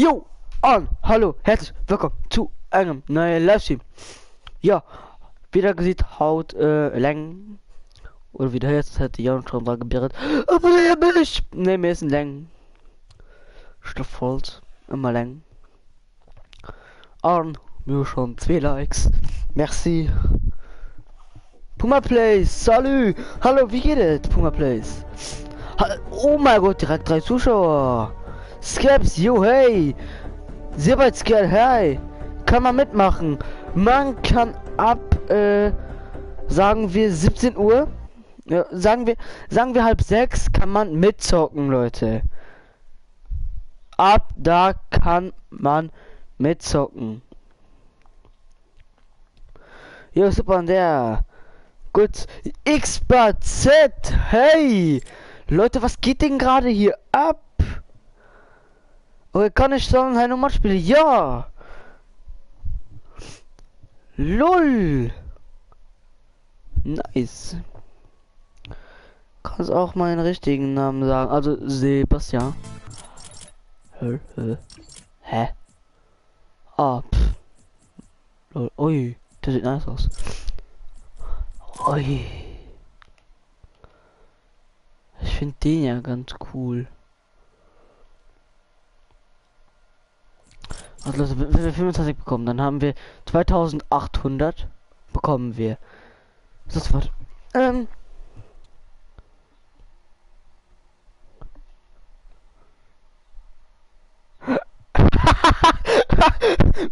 Jo an hallo, herzlich willkommen zu engem neue Livestream. Ja, wéi der gesitt haut eleng oder wéi der héiert, huet de Jan schon dra gebirret. Mech! Nee, mir sinn eleng. Stoffholz, ëmmer eleng. An mir hu schon zwee Likes. Merci. Puma Plays, salut! Hallo, wéi geet et, Puma Plays? Ha oh mein Gott, direkt drei Zuschauer! Skeps, yo hey! Sirbeitskerl, hey! Kann man mitmachen? Man kann ab, äh, sagen wir 17 Uhr, ja, sagen wir, sagen wir halb sechs, kann man mitzocken, Leute. Ab da kann man mitzocken. Jo super an der gutt XBZ hey Leute was geht denn gerade hier ab? Okay, kann ich dann hei no matspillen? Ja! LOL! Nice. Kannst auch meinen richtigen Namen sagen. Also Sebastian. Hä? Hä? Ah, pff. Lol. Ui, der sieht nice aus. Ui. Ich finde den ja ganz cool. Also, wenn wir 25 bekommen, dann haben wir 2800 bekommen wir. Das war ähm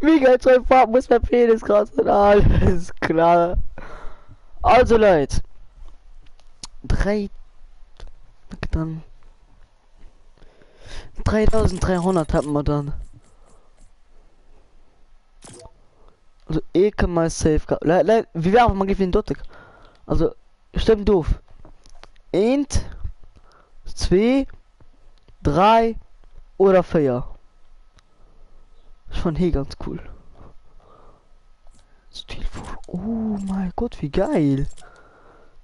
Mega toll, muss mein Penis kratzen. Alles klar. Also Leute. 3 dann 3300 hatten wir dann. Also eh kann man safe le le wie wäre man gibt den dort also stimmt doof. Eent, zwee, dräi oder véier. Ech fannen hee ganz cool. Stilvoll. Oh mein Gott, wie geil.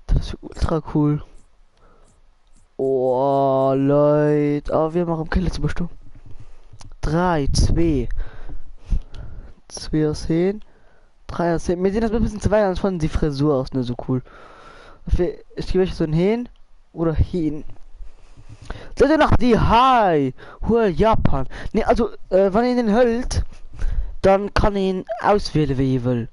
Das ist ultra cool. Oh, Leute. Oh, wir machen Kelle zu bestimmen. 3, 2. 2 aus 10. 3 aus 10. Mir sehen das ein bisschen zu weit an. Ich fand die Frisur auch nicht so cool. Ich gebe euch so ein Hin oder hin. Seid ihr nach die Hai? Hol Japan. Ne, also, äh, wann ihr den hëlt, dann kann een auswählen, wie ihr will.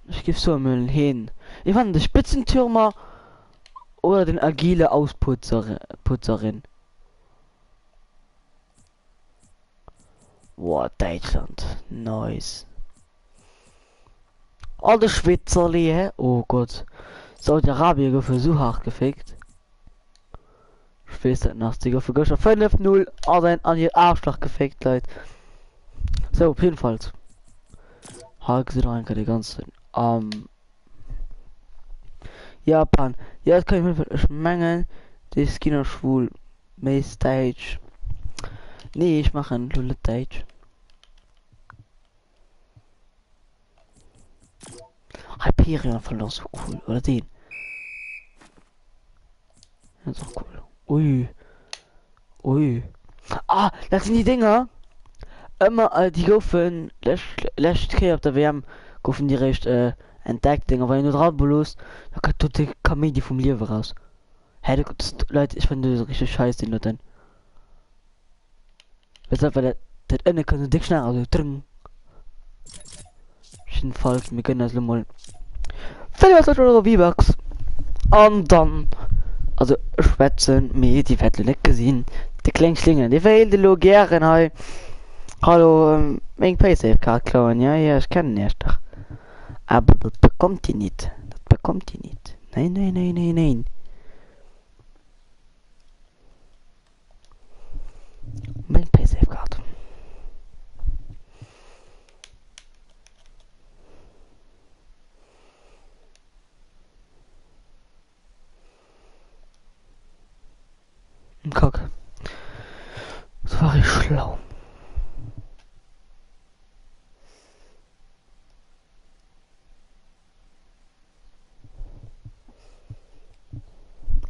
Ech géif soen, mir huelen heen. Ech fannen de Spitzentürmer oder den agile Ausputzer, Putzerin. Boah, Däitschland. Nice. Oh, de Schwitzerli, hä? Oh Gott. Saudi-Arabien gouf esou hart gefickt. Ech weess dat nach. Si goufe gëschter 5-0 an ein an hir Aarschlach gefickt, Leit. So, op jedenfalls. Hei gesitt der enker de ganzen am Japan. Ja, dat kann ich mir Ech mengen, déi Skin ass schwul. Méis däitsch. Nee, ech maachen lo net däitsch. Hyperion fand ich auch so cool. Oder den. Das ist auch cool. Ui. Ui. Ah, das sind die Dinger. Ëmmer, äh, déi goufen lescht, lescht Kéier op der WM goufen déi réischt äh, entdeckt, Dinger. Wann een do dra bloost, da kënnt do de Kaméidi vum Liewe raus. Hä, du, das, Leute, ich finde das richtig scheiße, den Noten. Weshalb, weil dat, dat ënne kann so dick schnell, also drng. Jedenfalls, mir gönnen eis lo mol 25 Euro V-Bucks. An dann, also ech schwätzen, mee déi wäert lo net gesinn. De kleng Schlingel, dee wéilt elo gären hei, hallo, meng Paysafecard klauen. Ja, ja, ech kennen iech dach. Aber dat bekommt dir nit. Dat bekommt dir nit. Nein, nein, nein, nein, nein. Meng Paysafecard. Kack. Das war ich schlau.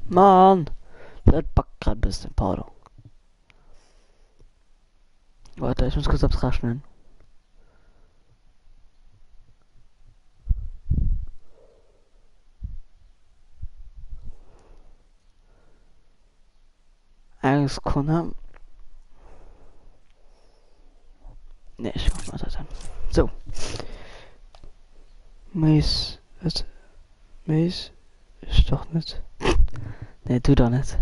Mann! Dat backt grad e bëssen, pardon. Warte, ech muss kuerz eppes rechnen. Eng Sekonn. Nee, ech mach mal dat. So. Méis, et, méis, ech doch net. Nee, du da net.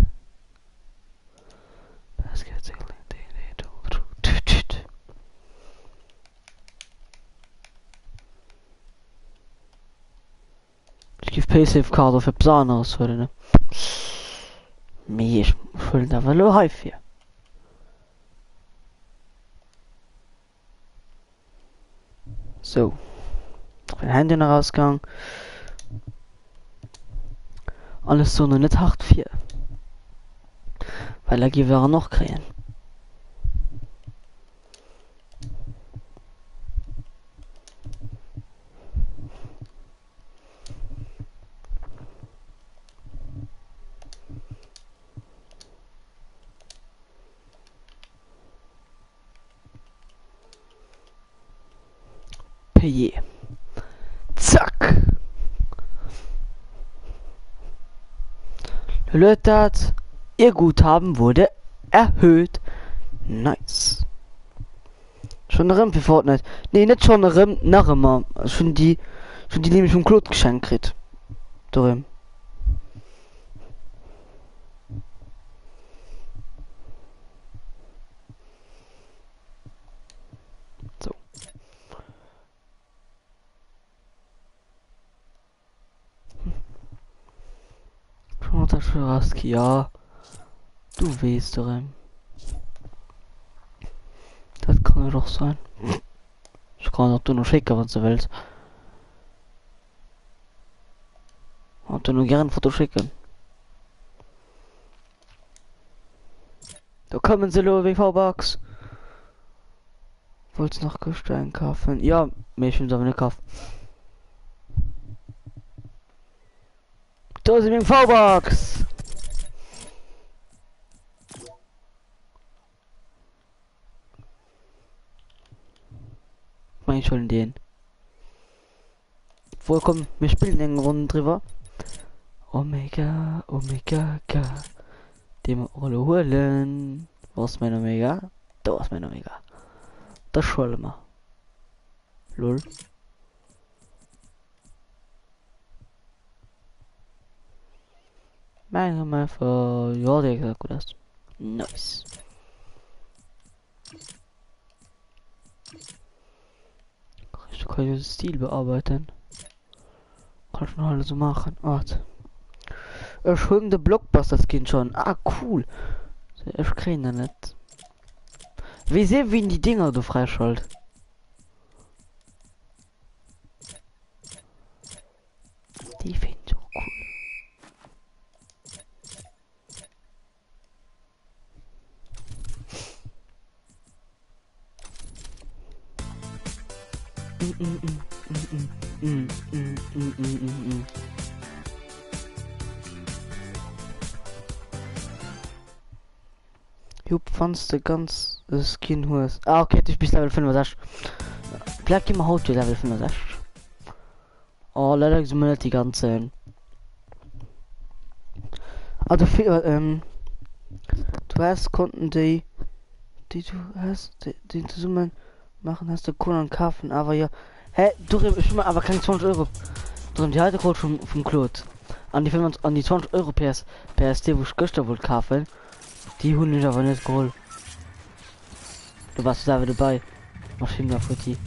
Ech giff Paysafecard och fir eppes aneres huelen, ne? Mee ech huelen awer elo heifir. Sou. Den Handy nach ausgang. An ech soen net hart vir. Well da gi wir noch kréien. Payer. Zack! Luet dat. Ihr Guthaben wurde erhöht. Nice. Schon erëm fir Fortnite. Nee, net schon erëm, nach ëmmer. Ech hunn déi, ech hunn déi nämlech vum Claude geschenkt kritt. Dorëm. So. Schuraski, ja. Du wees dorëm. Dat kann et och sein. Ech kann och duerno schécken, wann s de wëlls. An duerno gären Foto schécken. Do kommen se elo wéi V-Bucks. Wollts nach gëschter eng kafen? Ja, mee ech hunn se awer net kaf. Do si meng V-Bucks! Meng ech huelen deen. Wohl komm, mir spillen eng Ronn driwwer. Omega, Omega, K. Dee mer och elo huelen. Wou ass mäin Omega? Do ass mäin Omega. Dat huele mer. Lol. Menge mer einfach, jo, dee gesäit gutt aus. Nice. Ich kann den Stil bearbeiten. Kann ich noch alles so machen. Warte. Ech hunn de Blockbuster Skin schon. Ah cool. Ech kréien den net. Wéi se wien die Dinger do freischalt. Die find ich auch cool. Jupp, wanns de ganz e Skin hues. Ah okay, du bis Level 65. Vläicht gi mer haut jo Level 65. Oh, leider gesi mer net déi ganzen. Ah, du ähm, du hast konnten déi, déi du hast, déi, déi zesummen machen, hast du Conan kaufen, awer jo. Hä, du, ech hu mer awer keng 20 Euro dran, déi heite krut vum, vum Claude. An déi 25, an déi 20 Euro PS, PSD, wou ech gëschter wollt kafen, déi hunn ech awer net geholl. Du warst du selwer dobei. Maschine war futti.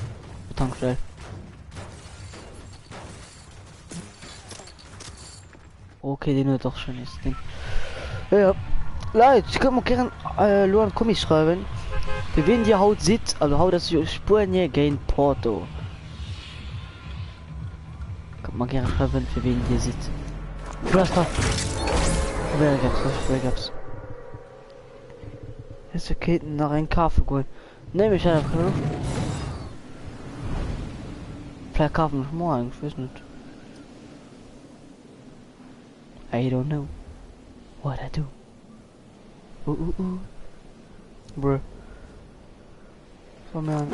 Tankstell. Okay, den huet och schon ist den. Ja, ja. Leit, ich könnt mir gern äh, lo an Kommis schreiben. Fir wien dir haut sidd, also haut ass jo Spuenie géint Porto. Könnt mir gern schreiben, fir wien dir sidd. Was war? Wer gab's? Wer gab's? Häss du kéinten nach eng kafe goen. Nee, mee ech hat awer keng Loscht. Vläicht kafen ech moar eng, ech weess net. I don't know what I do. Uh, uh, uh. Bruh. Komm her.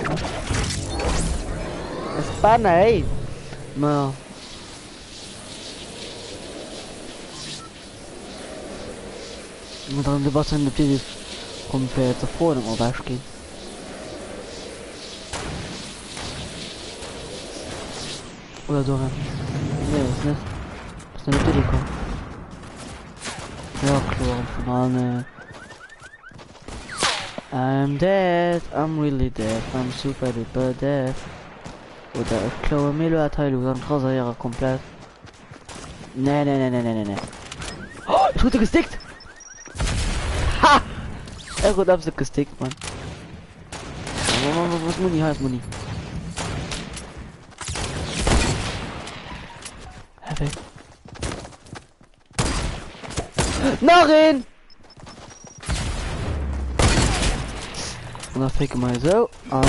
Es Banner, ey. Ma. Und dann Sebastian op die kommen fir ze froen op Wäsch ginn. Oder do Nee, ist net. Ist net op d'Iddi komm. Ja, kloer vun allen. I'm dead, I'm really dead, I'm super duper dead. Oder ech klaue mir lo dat hei lo, dann raséiere komplett. Nee, nee, nee, nee, nee, nee, nee. Oh, ich wurde gestickt! Ha! Er wurde absolut gestickt, Mann. Was Muni heißt Muni? Perfekt. Nach een! Und da fake mal so. An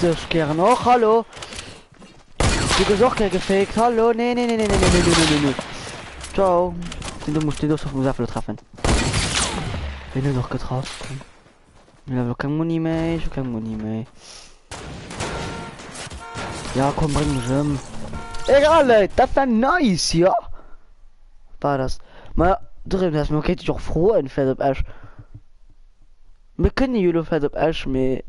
dech gären och. Hallo! Du gëss och gär gefaked. Hallo! Nee, nee, nee, nee, nee, nee, nee, nee, nee. Ciao. Den du musst den du muss einfach treffen. Bin nur noch getroffen. Ich habe kein Muni mehr. Ich habe kein Muni mehr. Ja, komm, bring mich um. Egal, Leute, das war nice, ja. War das. Mal, drin, das mir okay, ich auch froh, vielleicht op Esch. Wir können jo vielleicht op Esch, me.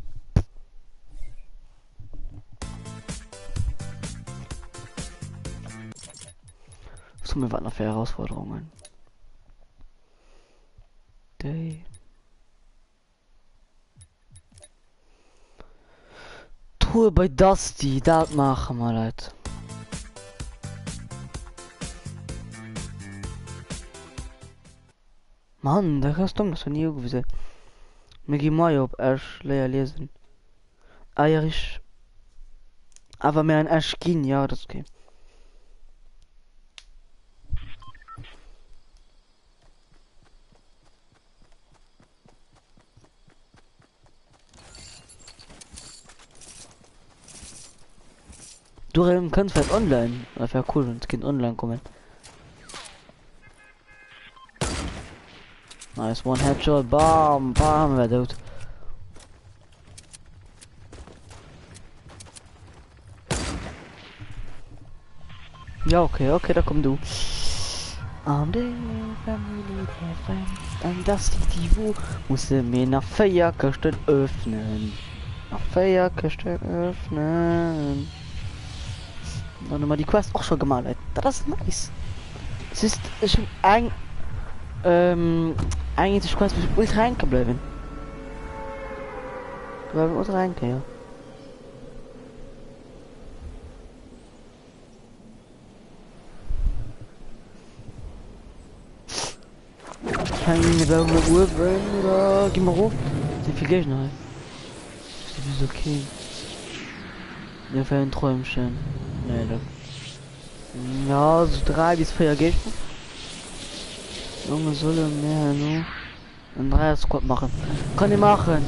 Was haben wir noch für Herausforderungen? Day. Truhe bei Dusty, dat maache mer, Leit. Mann, dat ass domm, dass wir nie ugewisen. Mir gi moi op Esch, léier liesen. Ah ja, richtig. Awer mir an Esch ginn, ja, dat ass okay. Du kënns vläicht online. Dat wär cool, wann s kinnt online kommen. Nice, one headshot, bam, bam, wär dout. Ja, okay, okay, da komm du. An der Family, der Fam, an das die wo musse mir nach 4 Këschten öffnen. Nach 4 Këschten öffnen. Dann hu mer déi Quest och scho gemaach, Leit. Dat ass nice. Das ist schon eng ähm, eng eenzeg Quest, wou ech ultra hänke bleiwen. Bleiwen ultra hänke, ja. Keine bleiben wir uewen oder gi mer erof? Sinn vill Géigner hei. Ist sowieso okay. Ja, wär en Träumchen. Nee, da. Ja, so 3 bis 4 Géigner. Junge, solle mir herno en Dreier-Squad machen. Kann ich machen.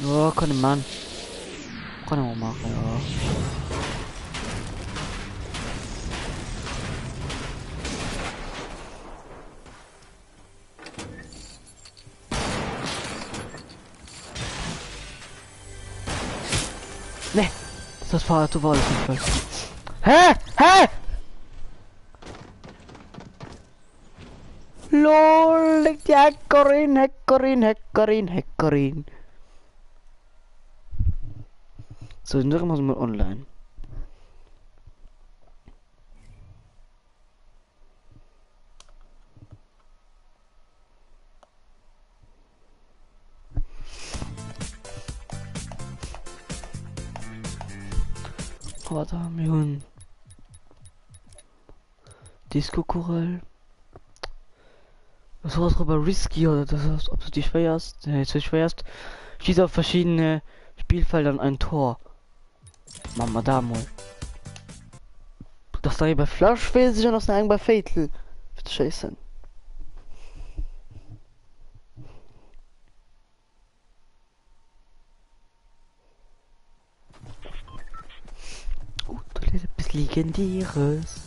Ja, kann ich machen. Kann ich auch machen, ja. Nee, das war zu weit. Hä? Hä? LOL, die Hackerin, Hackerin, Hackerin, Hackerin. So, dann drücken wir mal online. Warte, mir hunn Disco-Kugel. Das war aber risky oder das ist absolut die schwerst, äh, zu schwerst. Schießt auf verschiedene Spielfeldern ein Tor. Machen wir da mal. Das da bei Flash will sich noch eng bei Fatal. Scheiße. Oh, da lädt etwas Legendäres.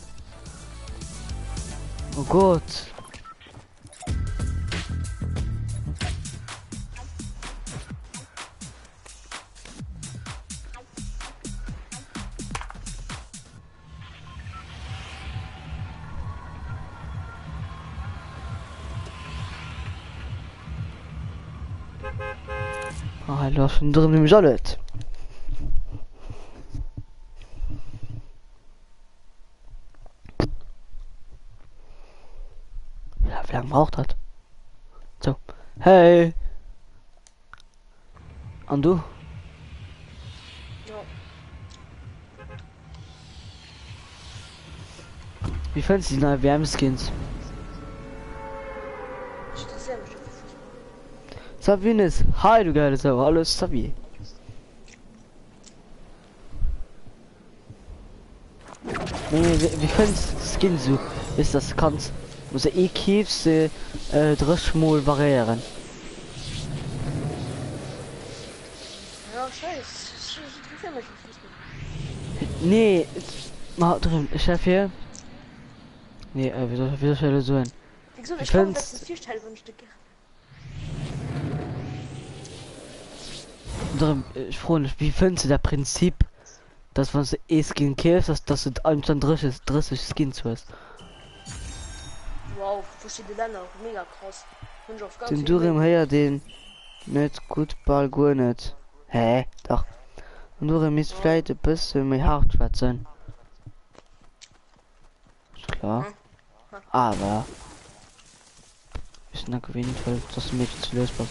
Oh Gott. Ah, elo ass schon drëm nämlech aluet. Ja, wie lange braucht dat? So. Hey! An du? Ja. Wie fënns du déi nei WM-Skins? Ich interessiere mich nicht für Fußball. Sabines, hi du geile Sau, hallo Sabi. Nee, wie, wie fënns du d'Skins so? Weess dass du kanns, wou se ee keefs, se äh, 30 mol variéieren. Ja, scheiß. Ich, ich interessiere mich für Fußball. Nee, ma drüm, ech stell vir. Nee, äh, wéi soll, wéi soll ech dat elo soen? Wie gesagt, Wie ich kann mir fënns das nicht vorstellen, wenn ich das gerne. Drëm, ech froen dech, wéi fënns de dat Prinzip, dass wann s de ee Skin keefs, dass dass de dann 30, 30 Skins hues? Wow, verschidde Länner, mega krass. Hunn ech auf ganz Den vill Durim Méi. héiert een net gutt, bal guer net. Hä? Dach. Den Durim misst Ja. vläit e bësse méi haart schwätzen. Ist klar. Hm. Hm. Awer wir sind da gewinnt, weil das Mädchen zu lös passt.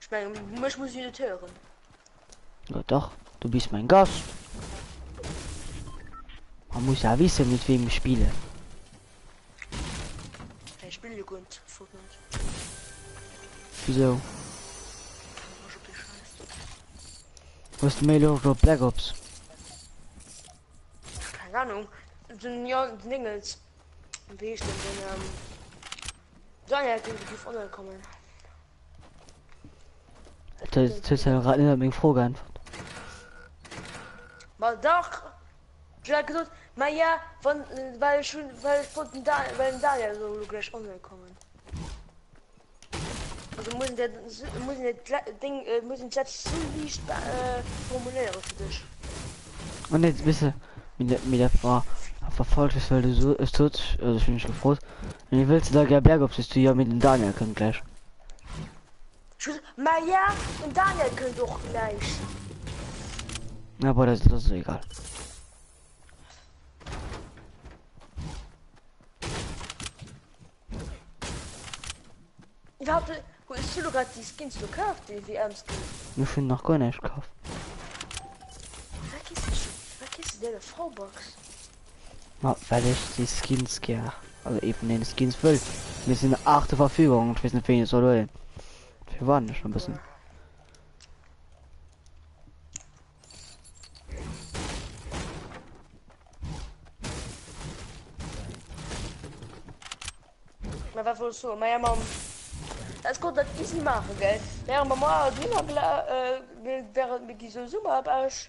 Ich meine, mich muss ich nicht hören. Ja doch, du bist mein Gast. Man muss ja wissen, mit wem ich spiele. Ich spiele ja gut Fortnite. Wieso? Hast du méi Loscht op Black Ops? Keine Ahnung. Den, ja, den Dingels. Wie ist denn den, ähm, Daniel hat den Begriff online kommen. Du hues ja grad net op meng Fro geäntwert. Ma dach! Ech hat gesot, ma ja, wann, well ech hunn, well ech wollt den Dan, well den Daniel soll elo gläich online kommen. Also muss der, muss een Ding, muss een d'Sätz sou liicht formuléiere fir dech. Oh nee, weess de, mee dat war einfach falsch, well du so, ech sot, also ech hunn dech gefrot, mee wëlls de da gär bergop, sees du, jo, mee den Daniel kënnt gläich. Ech hu gesot, ma ja, den Daniel kënnt och gläich. Ja, bon, dat ass egal. Iwwerhaapt, hues du lo grad déi Skins do kaf, déi WM-Skins? Ech hunn nach guer näischt kaf. Firwat kees du, firwat kees du där da V-Bucks? Ma well ech déi Skins gär, also ee vun deene Skins wëll. Mir sinn 8 zur Verfügung, ech weess net wéi een ech soll huelen. Dofir waarden ech nach e bëssen. Ma wat wollt ech soen? Maja mam Es konnt dat easy maachen, gell? Wäre mer mar driwwer gela äh, wäre mir gi sou Summer op Esch.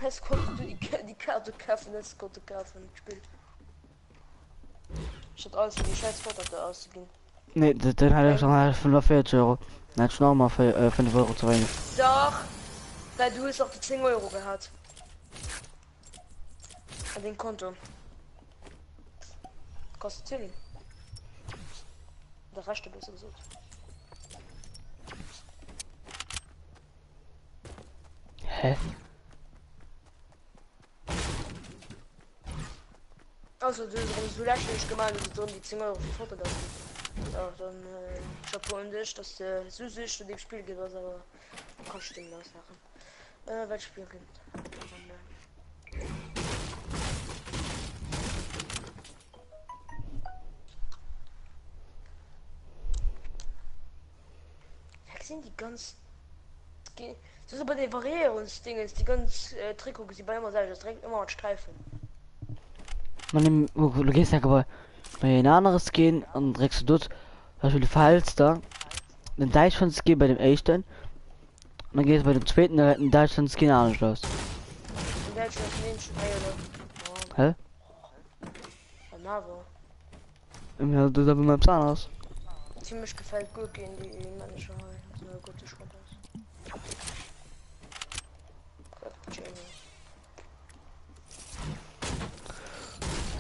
Es konnt du déi déi Kaarte kafen, es konnte kafen, d'Spill. Statt alles fir déi schäiss Fortnite do auszeginn. Nee, dann hätt ech dann hätt ech 45 Euro. Dann hätt ech nach ëmmer 5 Euro ze wéineg. Dach, well du hues och déi 10 Euro gehat. An dengem Konto. Kanns du zielen. Oder rechnen, besser gesot. Hä? Also du hues erëm esou lächerlech gemaach, dass et erëm déi 10 Euro fir Fortnite ass. Ja, dann äh, Chapeau un dech, dass de esou süchteg an deem Spill gi bass, awer du kanns deng net auslaachen. Äh, wat Spill gëtt dann? Äh, Sinn déi ganz So bei den Variéierungsdingens, déi ganz äh, Trikote si bei ëmmer selwecht, direkt ëmmer mat Sträifen. Man nimm, du gees enke bei bei een anere Skin an drécks du dort, zum Beispiel du verhältst da den Däitschland Skin bei dem éischten an dann gees du bei dem zweeten, da gesäit den Däitschland Skin anescht aus. Den Däitschland Skin ah, jo, Hä? An awer. Ja, dat ass awer eppes aneres. Ziemlech gefällt gut gehen die Manager hei. Also, gute Schrott aus.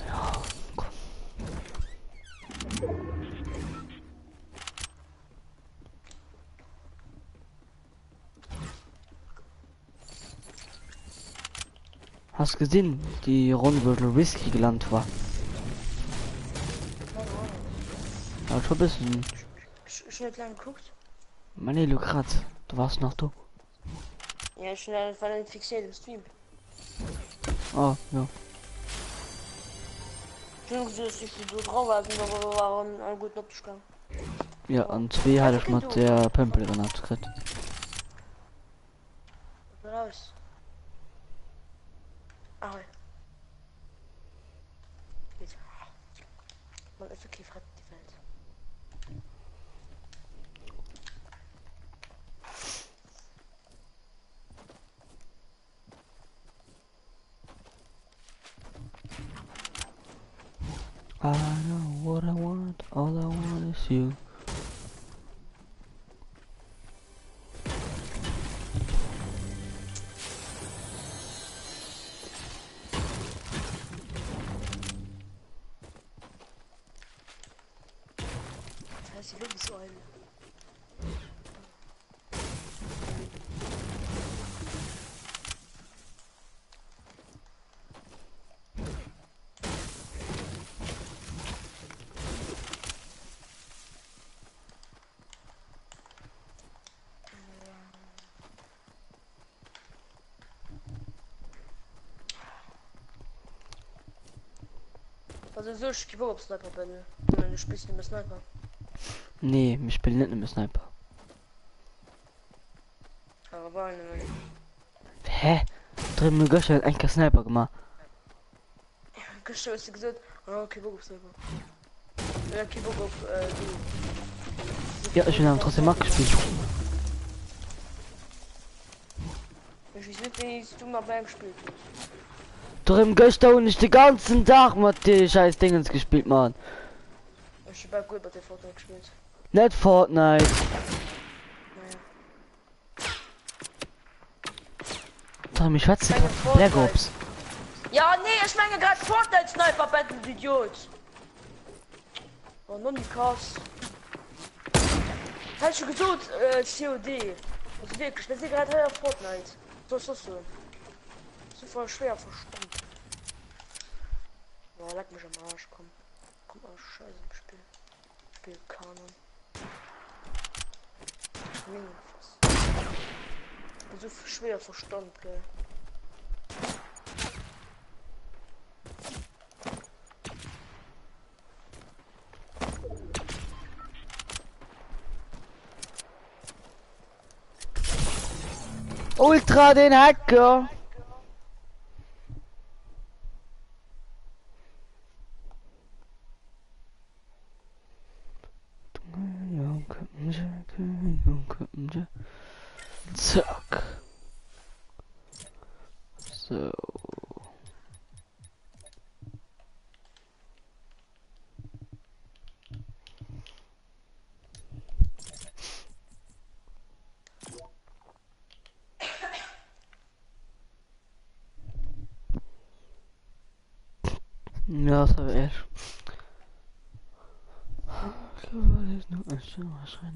Ja, komm. Has gesinn déi Ronn wou de Whisky gelant war? War scho bëssen. Ech hun net laang gekuckt. Ma nee lo grad, du wars nach do. Ja ech hun war net fixéiert um Stream. Oh jo. Ech hun gesinn dass ech do dra war, sinn awer waren all gutt op gaang. Ja an zwee hat ech mat der Pömpelgranat kritt. Raus. Ah, hei. Geht. Man effektiv rettet die Welt. I know what I want, all I want is you. Also so ich op Sniper bin. Du spielst nicht mehr Sniper. Nee, ich spiele net nëmme Sniper. Aber war nëmmen. Hä? Drëm mir gëschter eng Kéier Sniper gemaach. Gëschter hues du gesot, oh, kee Bock op Sniper. Oder kee Bock op äh, du. Ja, ech hunn awer trotzdem matgespillt. Ech weess net, wéi s du mat mir gespillt hues. Drëm gëschter hunn ech de ganzen Dag mat deene scheiß Dingens gespillt, Mann. Ech hu bal guer mat dir Fortnite gespillt. Net Fortnite. Naja. Drëm ech schwätze grad vu Black Ops. Ja, nee, ech menge grad Fortnite Sniper Battle, du Idiot. Oh, non krass. Hat schon gesot, äh, COD. Also wirklich, wir sind gerade auf Fortnite. So ist das so. So voll schwer verstanden. Boah, leck mich am Arsch, komm. Komm aus Scheiße im Spiel. Spiel Kanon. Bin so schwer verstanden, gell. Ultra den Hacker! Zack. So. Ja, das habe ich.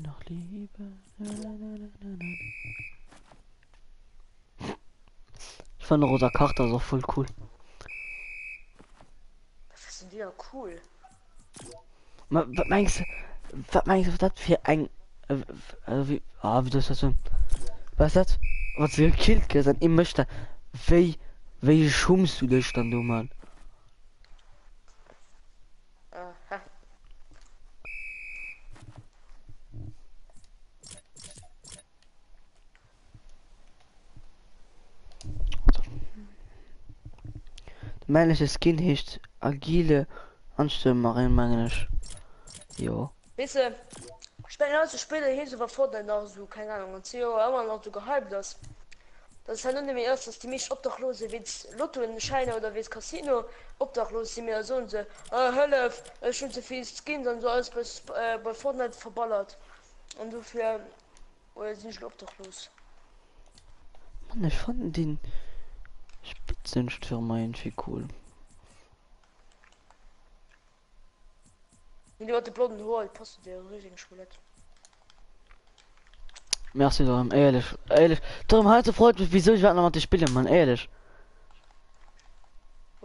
Noch Liebe. Ich fand rosa Karte so voll cool. Was sind die ja cool? Was meinst du, was meinst du, was das für ein, äh, also wie, ah, wie das das was das, was sie gekillt kriegst, dann ich möchte, wie, wie schummst du dich dann, du Mann? Aha. De männleche Skin heescht Agile Anstürmerin, mengen ech. Jo. Weess de, ech mengen also spéider heescht awer Fortnite nach esou, keng Ahnung, an 10 Joer ëmmer nach esou gehypt ass, dass et herno net méi ass, dass déi meescht Obdachlose wéinst Lottoenschäiner oder wéinst Casino obdachlos sinn, mee da soen se, oh hëllef, ech hunn ze vill Skins an esou alles bei bei Fortnite verballert an dofir sinn ech elo obdachlos. Mann, ech fannen den Spitzenstürmer irgendwie cool. Déi mat de blonden Hoer, déi passt zu der riesigen Schwulett. Merci Dorem, éierlech, éierlech. Dorem, hei ze freut mech, wieso ich werde noch mat dir spillen, Mann, éierlech.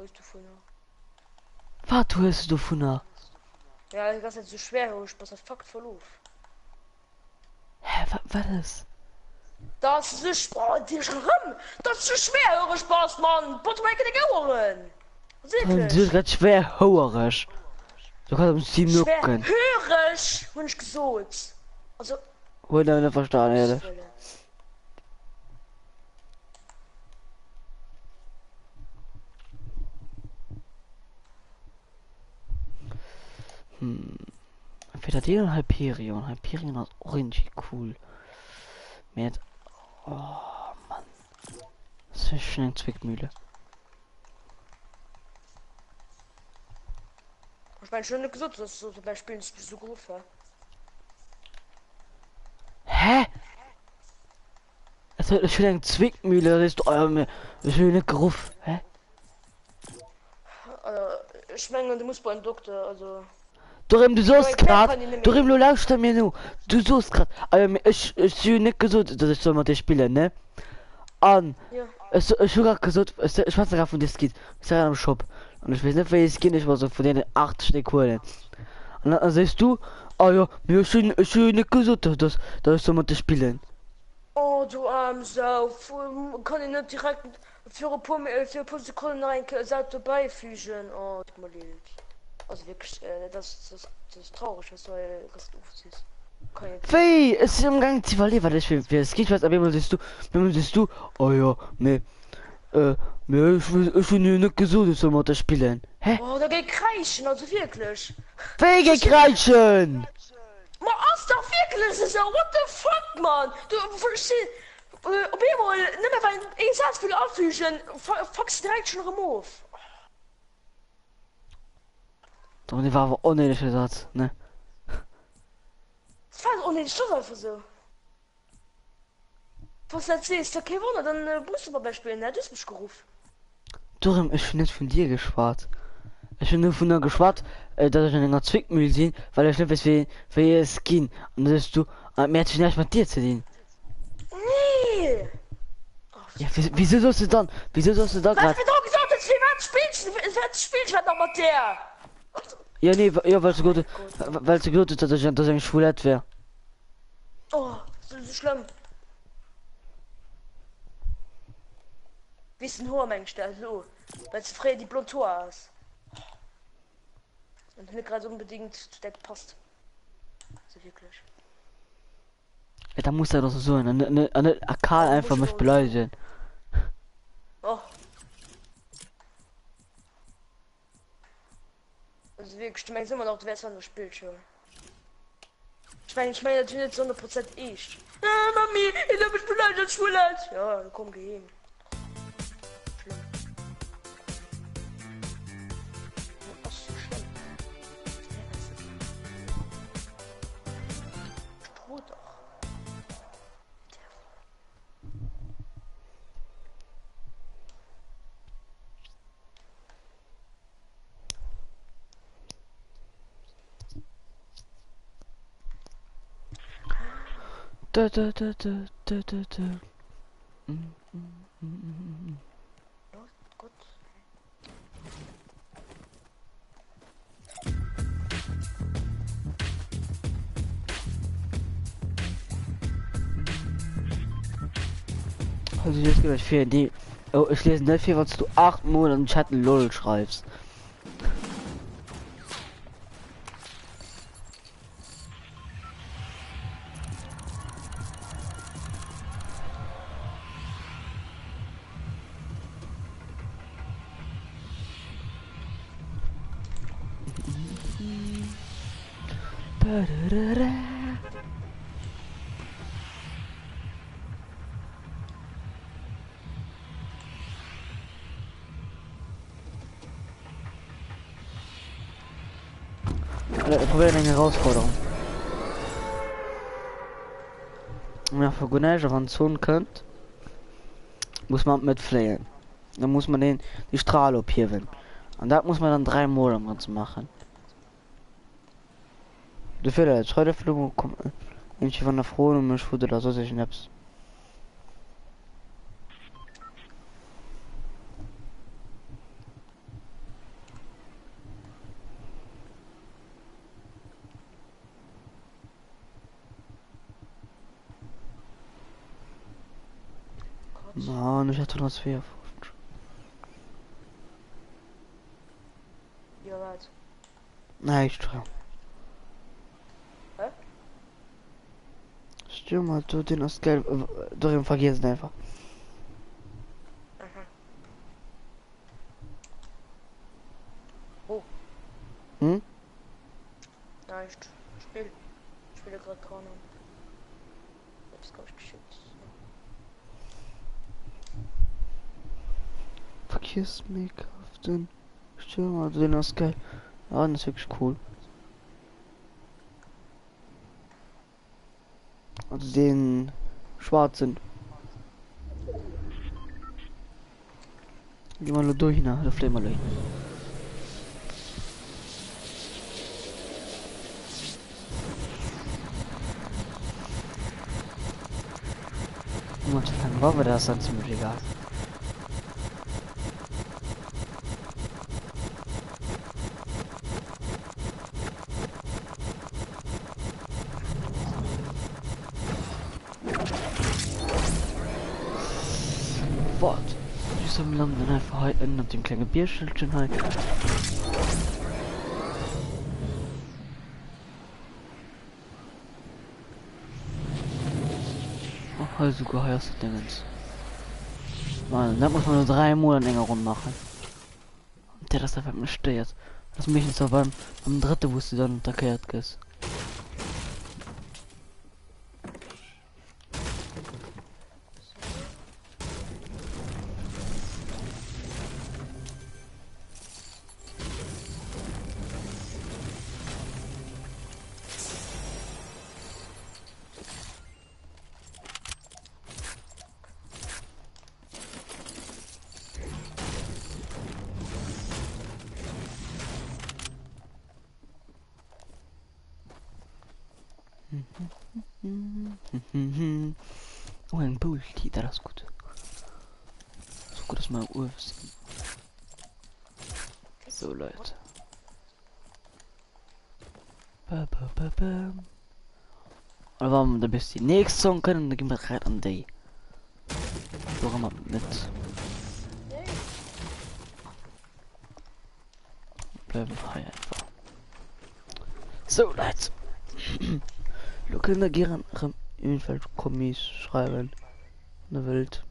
Hues dovunner? Wat hues du dovunner? Ja, die ganze Zeit so schwerhörig, bass dat fuckt voll of. Hä, wa wat ass? Dass du so, oh, dir schon rëm, dass du so schwerhörig bass, Mann! Botz mal enke deng Oueren! Du hues Wirklich! grad schwerhouereg. Du kanns am Stream nokucken. Schwerhörig, hunn ech gesot. Also, Huet awer net verstan, Gottes éierlech. Wëllen. Hm. Entweder den oder Hyperion. Hyperion ass och irgendwie cool. Mee et, oh Mann. Das ist schon eng Zwickmühle. Ech mein, ech hunn net gesot, dass du dobäi spillen, dass du so geruff hä? Hä? Es huet schon eng Zwickmühle, da sees du, oh, mir, ech hunn net geruff. Hä? Also, ech mengen, du muss beim Dokter, also. Dorem, du Ech soos mengen, kläre grad, kann een net méi. Dorem, lo lauschter mir no, du soos grad, ah jo, mee ech, ech hu jo net gesot, dass ech soll mat dir spillen, ne? An Ja. ech, ech hu grad gesot, ech, ech schwätze grad vun de Skins, ech sinn grad am Shop an ech weess net wéi ee Skin ech mer soll vun deenen 8 Stéck huelen. An dann sees du, ah jo, mee ech hunn, ech hu jo net gesot, dass, dass, dass ech soll mat dir spillen. Oh du aarm Sau, kann een net direkt fir e puer, fir e puer Sekonnen nach eng Kéier e Saz dobäifügen? Oh, tut mer leed. Also wierklech, dat ass, dat ass, dat ass traureg, wat s du hei ganz ofziss. Kann een net. Wéi? Ech sinn am gaangen ze iwwerleeën, wat ech fir fir e Skin schwätz, op eemol sees du, op eemol sees du, oh jo, mee, mee ech, ech hunn jo net gesot, ech soll mat der spillen. Hä? Oh, da géi kräischen, also wierklech. Wéi Ech géi verstinn. kräischen? Ma ass dach wierklech esou, what the fuck man, du ech sinn op eemol nëmme well een Saz wëll afügen, fucks de direkt schon erëm of. Doch, dee war awer onnéideg de Saz, ne? Dat war onnéideg, dat ass einfach esou. Wann s de dat sees, da kee Wonner, dann muss de mat mär spillen, ne, du hues mech geruff. Dorëm, ech hunn net vun dir geschwat. Ech hunn dovunner geschwat, datt ech an enger Zwickmühl sinn, well ech net weess, wéi wéi e Skin. An da sees du, mä et huet näischt mat dir ze dinn. Nee! Oh, Ja, wéi wéisou soss de dann, wéisou soss de da Well ech grad. virdru gesot hunn, firwat spills de, firwat spills ech wat nach mat där? Jo, nee, jo, well s Oh de mäi gesot, Gott. well s de gesot hues, datt ech, datt ech eng Schwulett wär. Oh, sou schlëmm. Wéis den Hoer mengs de elo well s de fréier déi blond Hoer has an net grad onbedingt zu där gepasst sou wierklech. Ja, da muss dat och sou soen an net an net a kal Oh, einfach muss mech elo beleidegen. Oh. Also wierklech, du mengs ëmmer nach du wäers an der Spillschoul. Ech mengen, ech mengen dat net zu 100 Prozent eescht. Äh, Mami, een huet mech beleidigt als Schwullet. Ja, dann komm, geh heem. Schlëmm. Ass so schlëmm. Stroh doch. Da, da, da, da, da, da, da. Mm, mm, mm, mm, mm. Gott. Also ich lese gleich für die. Oh, ich lese nicht viel, was du achtmal im Chat LOL schreibst. Probieren eng Herausforderung. Ja, vu Gunäsch an Zon kënnt, muss man mitfléien. Da muss man den die Strahl ophiewen. An dat muss man dann dreimal am Ganzen machen. De Fehler, Schreudeflug kommt irgendwie von der Froh und mich wurde da so sich Apps. Mann, ech hat 152. Jo, wat? Näischt. Hä? Stürmer, du, den ass geil. Doriwwer vergiess et einfach. Aha. Oh. Hm? Näischt. Spill. Ich spiele gerade Corner. Hab's glaub ich geschickt. Verkehrsmake-up, den Stürmer, den ass geil. Ja, den ass wirklich cool. Also den schwarzen. Geh mal nur durch, ne? Da fliegen wir durch. Und dann war das dann ziemlich egal. What? Wir landen einfach heute ënnert dem klenge Bierschëldchen hei. Oh, hei souguer, hei ass dat Dingens. Mann, dat muss man nur dreimal an enger Runde machen. Und der das einfach mich stéiert. Das mécht zwar beim, beim dritten, wo du dann attackiert gëss. Oh, eng Boulti, dat ass gutt. So gutt ass mein Uebst. So Leute. Ba, ba, ba, ba. Oder wann wir da bis die nächste Song können, dann gehen wir rein an die. Warum mit? Bleiben wir einfach. So Leute. Lo kënnt der gären erëm iergendwelch Kommis schreiwen, wann der wëllt.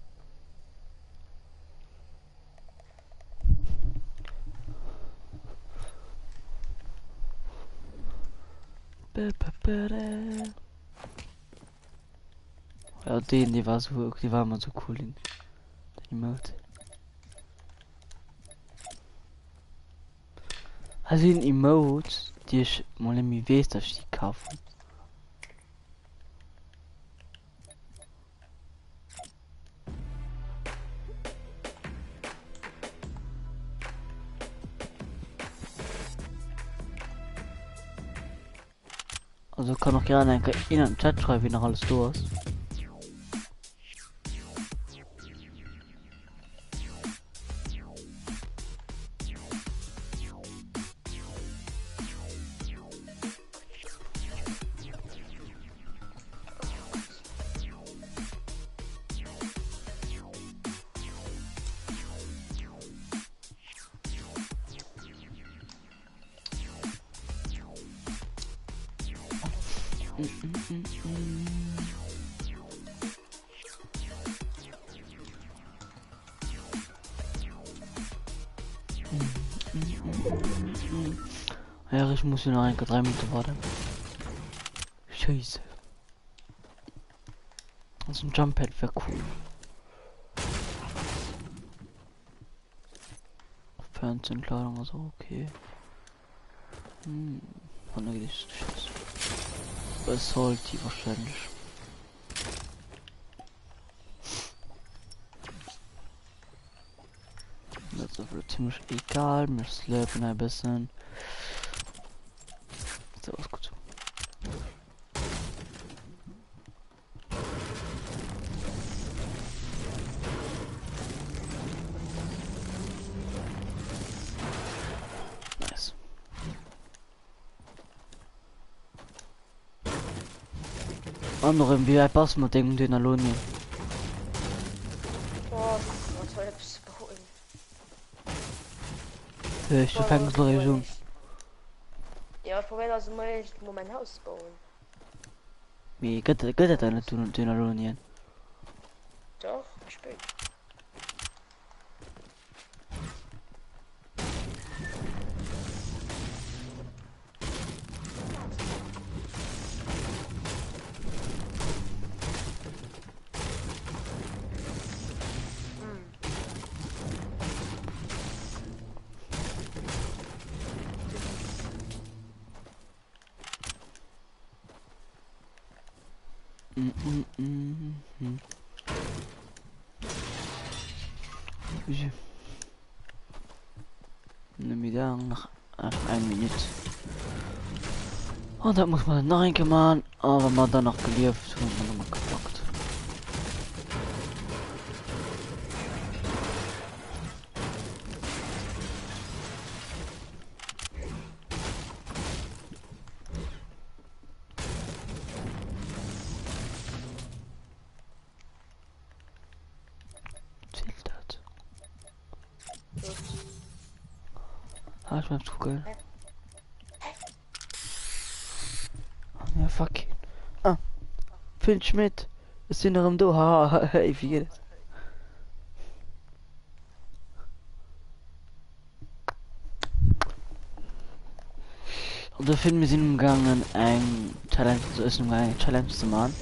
Ja, den, die war so, die war immer so cool, den, den Emote. Also den Emote, die ich mal nicht mehr weiß, dass ich die kaufe. Also kann auch gerne in den Chat schreiben, wie noch alles du hast. Ja, ich muss hier noch ein, drei Minuten warten. Scheiße. Also ein Jump Pad wäre cool. Fernsehentladung, also okay. Hm, von der Geschichte. Was sollte die wahrscheinlich. Das ist wohl ziemlich egal. Wir slurpen ein bisschen. So, ist gut. Nice. Anderen wie pass mat dengem Dynalonien. Fürcht, du fänks lo eréischt un. Ja, ech probéieren also mol eréischt mol mäin Haus ze bauen. Mee gëtt gëtt et dann net Dynalonien? Dach, méi spéit. Mm, mm, mm, mm. Nach eng Minute. Und dat muss man nach eng Kéier man, awer man dann nach gelieft hunn man nochmal gepackt. Zielt dat? Ah, ich muss gucken. Oh, ja, fuck. Ah. Finn Schmidt. Ech sinn erëm do. Haha, hey, wéi geet et? An de Film mir sinn umgaangen eng Challenge also ech sinn umgaangen eng Challenge ze man.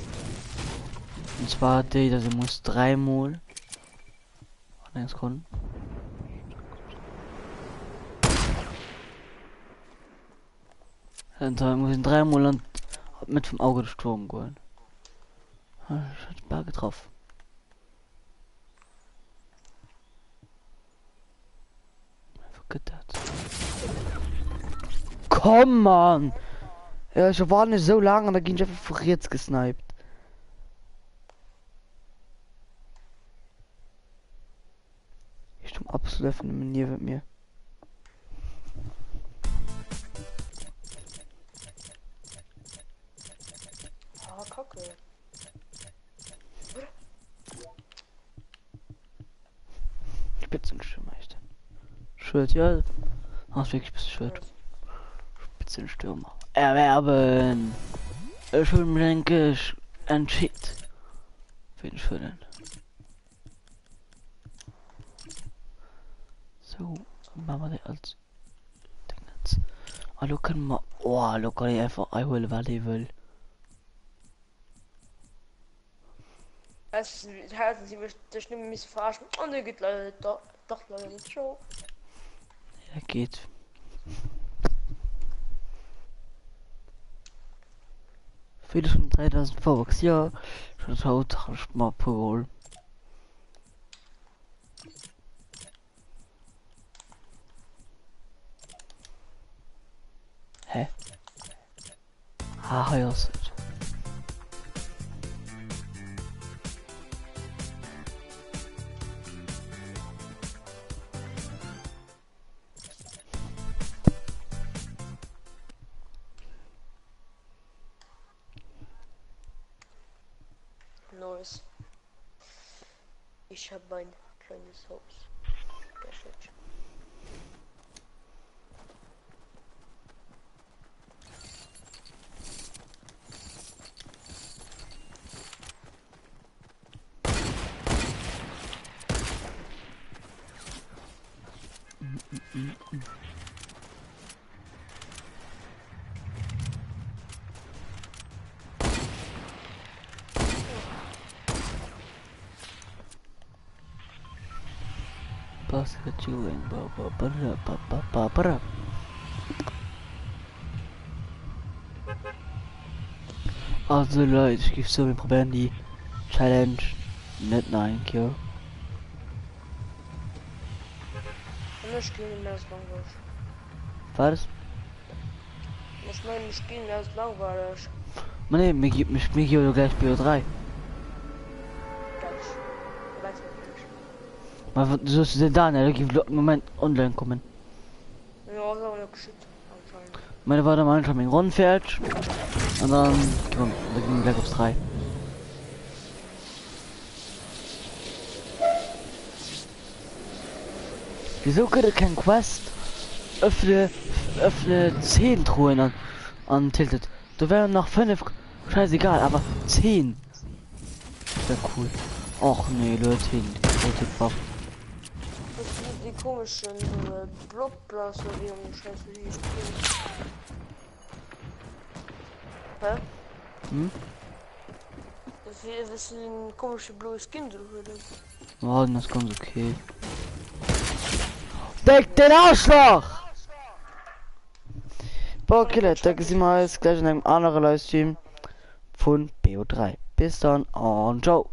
Und zwar déi, dass ee muss dräimol an eng Sekonn. Und da muss een dräimol an d'Mëtt vum Auge de Sturm goen. Ech hat bal getraff. Wo gëtt dat? Komm Mann! Ja, ech war nicht so lang an da ginn ich einfach vu riets gesniped. Ich stoung absolut einfach nëmmen niewent mir. Ah, Kacke. Oder? Spitzenstürmer echt. Schued, ja. Ass wirklich bisschen schued. Spitzenstürmer. Erwerben! Ech hunn mech endlech entscheet. Ween ech huelen. So, machen wir déi als Dingens. Ah, lo kënne mer. Oh, lo kann een einfach hei huelen, wat ee wëll. Es hätten sie mich dich nicht mehr verarschen. Oh ne, geht leider nicht. Doch, doch leider nicht. Ciao. Ja, geht. Viele schon 3000 V-Bucks, ja. Schon haut hab ich mal puer geholl. Hä? Ah, hei ass et. Nice. Ich habe mein kleines Haus. Perfekt. Also Leute, ich gebe so, wir probieren die Challenge net nach eng Kéier. Ech ginn mir ass langweileg. Wat? Ech mengen ech ginn mir ass langweileg. Ma nee, mir gi mir gi jo gläich BO3. Gläich. Dobäi ze gläich. Ma wat soss den Daniel, der giff lo Moment online kommen. Jo ass awer net geschitt anscheinend. Ma da war dann schon meng Ronn fäerdeg an dann gi mer da gi mer Black Ops 3. Wieso gëtt et keng Quest? Öffne, öffne 10 Truhen an, an Tilted. Do wären nach 5, scheißegal, aber 10. Wär cool. Och nee, lo huet hien rote Buff. Das sind die komischen äh, Blobblas oder wie um Scheiße hieß. Hä? Hm? Wie, was den komische blaue Skin du huelen? Oh, das ist ganz okay. Deck den Arschloch! Boah, okay, Leute, da gesehen wir uns gleich in einem anderen Livestream von BO3. Bis dann und ciao.